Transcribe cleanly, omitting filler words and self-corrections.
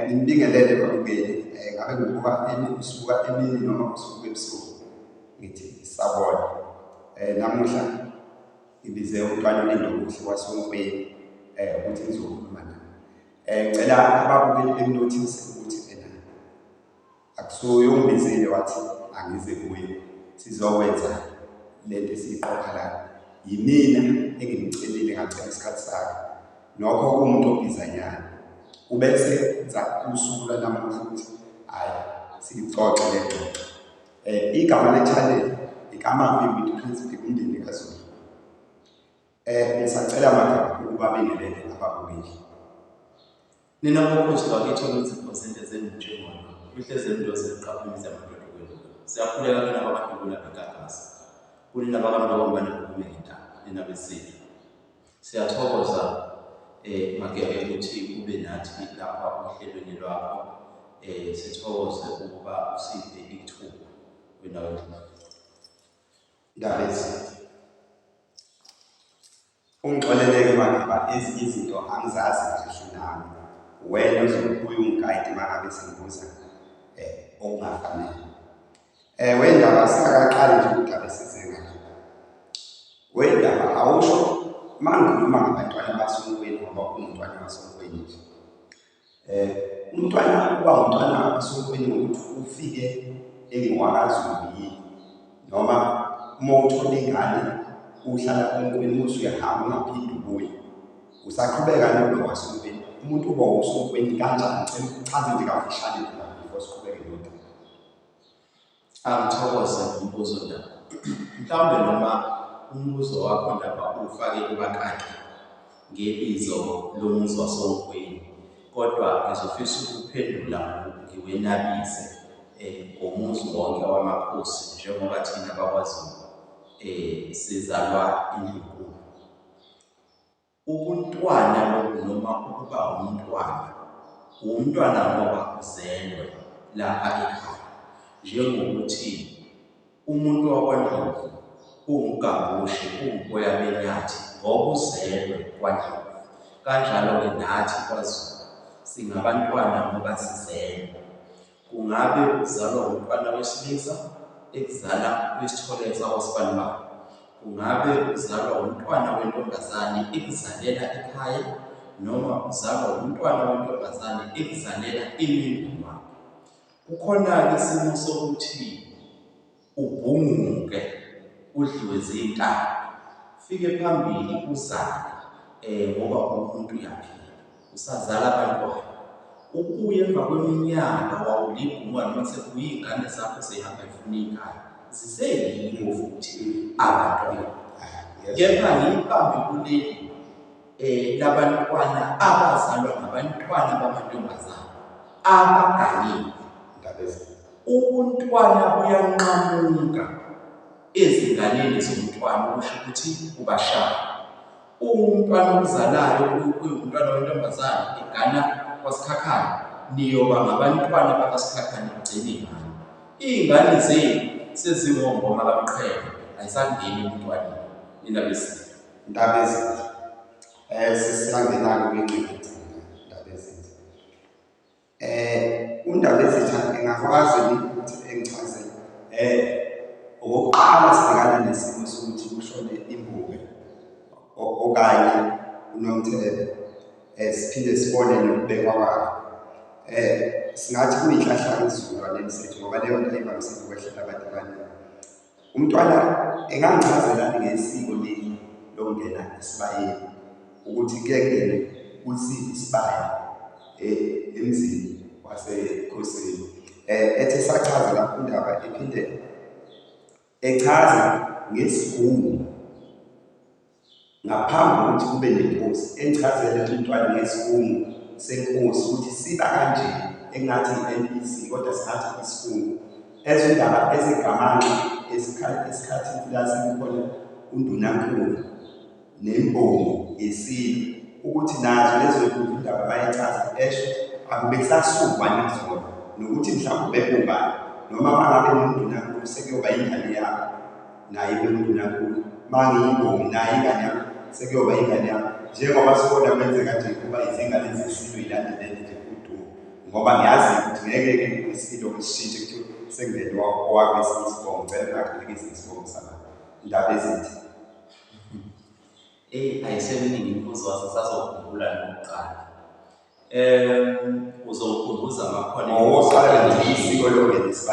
Nginibingelele babukeli, ngabe ngibuka usuka emini noma usuka ebusuku, ngithi sawubona. Namuhla ngibize umntwana uLindokuhle wasoNkweni ukuthi ngizokhuluma naye. Ngicela ababukeli bekunothise ukuthi ena akusuye ongibizile wathi angize kuye sizokwenza lento esiyiqopha la. Yimina engimcelile ngacela isikhathi sakhe. Nokho uwumuntu obhizanyana. Ubese enza usuku lwanamuhla ukuthi hhayi siyixoxe le ngxoxo. Igama le-channel iKamavi with Prince Bhekundini kaZulu. Ngisacela magama ukubabingelele ababukeli. Nina bokhozi bakithi olunzipho zinte zenu njengona uhlezi emndozi eqapha imizi yamadoda ukweluka. Siyakhuleka kina bakadubula begagasi. Kunina bakamlokombane buphume ngentaba. Nina besilo. Siyathokoza Magebe ukuthi ube nathi lapha ohlelweni lwakho. Sithokoze ukuba usiphe ithuba wena wethu. Ndabezitha. Ungixolele-ke Mageba ezinye izinto angizazi kahle nami. Uwena ozobuye ungigayide uma ngabe sengibuza okungafanele. Wendaba singakaqali nje udaba esize ngalo. Wendaba awusho uma ngikhuluma ngabantwana basonkweni ngoba ungumntwana wasonkweni nje. Umntwana uba umntwana wasonkweni ngokuthi ufike engowakaZulu yini noma uma uthola ingane uhlala onkweni uthi uyahamba ungaphinde ubuye usaqhubeka nobe wasonkweni. Umuntu uba wosonkweni kanjani? Ngicela uchaze nje kafishane nje before siqhubeke nodaba. Angithokoze ngombuzo Ndaba. Mhlawumbe noma umbuzo wakho Ndaba uwufake kubakaki ngebizo lomuzi wasoNkweni, kodwa ngizofisa ukuphendula ngiwenabise ngomuzi wonke wamakhosi njengoba thina bakwaZulu sizalwa indlunkulu. Ubuntwana lobu noma ukuba umntwana, uwumntwana ngoba uzelwe lapha ekhaya. Njengokuthi umuntu wakwaNdlovu uwumgambushe, uwuboya benyathi ngoba uzelwe kwaNdlovu. Kanjalo-ke nathi kwaZulu singabantwana ngoba sizelwe. Kungabe uzalwa umntwana wesilisa ekuzala kwisithole sakwasibanibani. Kungabe uzalwa umntwana wentombazane ekuzalela ekhaya noma uzalwa umntwana wentombazane ekuzalela emendweni wakhe. Kukhona-ke isimo sokuthi ubhunguke udliwe zintaba fike phambili uzale eh ngoba umuntu uyaphila usazala abantwana ubuye emva kweminyaka wawulibhungwa noma sekubuye iy'ngane zakho seyihamba ifuna ikhaya ziseyibo futhi abantwana kepha ngiyibambe kuleli eh labantwana abazalwa ngabantwana bamantombazane abaganile. Ubuntwana buyanqamuka ezinganeni zomntwana okusho ukuthi ubashaya. Umntwana omzalayo kuyumntwana wentombazane egana kwaSikhakhane, niyoba ngabantwana bakaSikhakhane nigcine ingane. Iy'ngane zenu sezingongoma kaMqhele, ayisangeni ebuntwaneni nina beSilo. Ndabezitha, sesiyangena-ke kwingxenye Ndabezitha. UNdabezitha engakwazi yini ukuthi engichazele okokuqala sibhekana nesimo sokuthi kushone imbube okanye uNomthebe siphinde sibone nokubekwa kwakhe. Singathi kuyinhlahla-ke esizukulwaneni sethu ngoba leyo nto ayivamisile ukwehlela abantu abaningi. Umntwana engangichazelani ngesiko leli lokungena esibayeni ukuthi kuye kungene kusiphi isibaya emzini wasekhosini. Ethi esachaza lapho indaba iphinde echaza ngesigungu. Ngaphambi kokuthi kube nenkosi engichazele umntwana ngesigungu senkosi ukuthi siba kanje engathi i-NEC kodwa singathi isigungu. Ezindaba ezigamanxa esikhathini la sekukhona undunankulu nembongi yeSilo ukuthi nazo lezo nkundla indaba bayichaza esho akube kusasukwa nakuzona nokuthi mhlawumbe ubani noma mangabe ngundunankulu sekuyoba ingane yakho. Naye ibe undunankulu uma ngiyimbongi naye ingane yami sekuyoba ingane yami njengoba sibona kwenzeka nje kuba izingane zesilo ilandelele nje udumo. Ngoba ngiyazi ukuthi ngeke-ke isilo sishintshe kuthiwe sekungene owakwesinye isibongo, ngicela ungaqalekisi ngesibongo sama indaba ezithi. Eyi, ayiseminingi imibuzo wasesazokhumbula nokuqala. Uzongikhumbuza ngakhona. Owokuqala nje isiko lokungena esibayeni.